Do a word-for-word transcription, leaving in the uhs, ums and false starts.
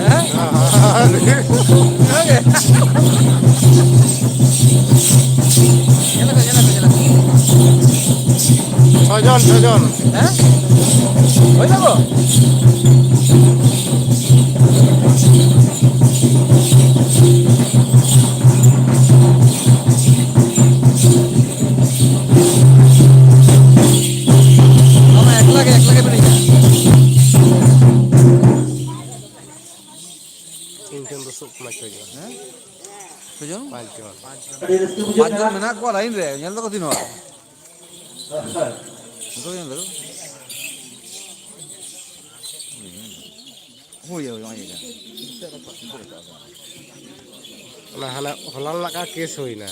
ᱦᱮᱸ? ᱚᱱᱟᱜᱮ᱾ ᱧᱮᱞ ᱟᱠᱚ, ᱧᱮᱞ ᱟᱠᱚ, ᱧᱮᱞ ᱟᱠᱚ᱾ ᱪᱷᱚ ᱡᱚᱱ, ᱪᱷᱚ ᱡᱚᱱ᱾ ᱦᱮᱸ? ᱦᱩᱭ ᱱᱟᱠᱚ? ᱟᱢ ᱮᱠᱞᱟ ᱜᱮ, ᱮᱠᱞᱟ ᱜᱮ ᱢᱮᱱᱟᱹᱧᱟ᱾ ᱤᱧ ᱴᱷᱮᱱ ᱫᱚ ᱥᱩᱵ ᱯᱟᱸᱪ ᱪᱷᱚ ᱡᱚᱱ᱾ ᱦᱮᱸ? ᱪᱷᱚ ᱡᱚᱱ? ᱯᱟᱸᱪ ᱡᱚᱱ᱾ ᱯᱟᱸᱪ ᱡᱚᱱ ᱢᱮᱱᱟᱜ ᱠᱚᱣᱟ ᱞᱟᱭᱤᱱ ᱨᱮ, ᱧᱮᱞ ᱫᱟᱠᱚ ᱛᱤᱱ ᱦᱚᱲ? ᱡᱚᱛᱚ ᱠᱚ ᱧᱮᱞ ᱫᱟᱠᱚ? ᱦᱳᱭ, ᱦᱳᱭ, ᱦᱳᱭ, ᱦᱳᱭ᱾ ᱚᱱᱟ ᱦᱟᱱᱟ ᱦᱚᱞᱟ ᱞᱮᱠᱟ ᱠᱮᱥ ᱦᱩᱭᱱᱟ᱾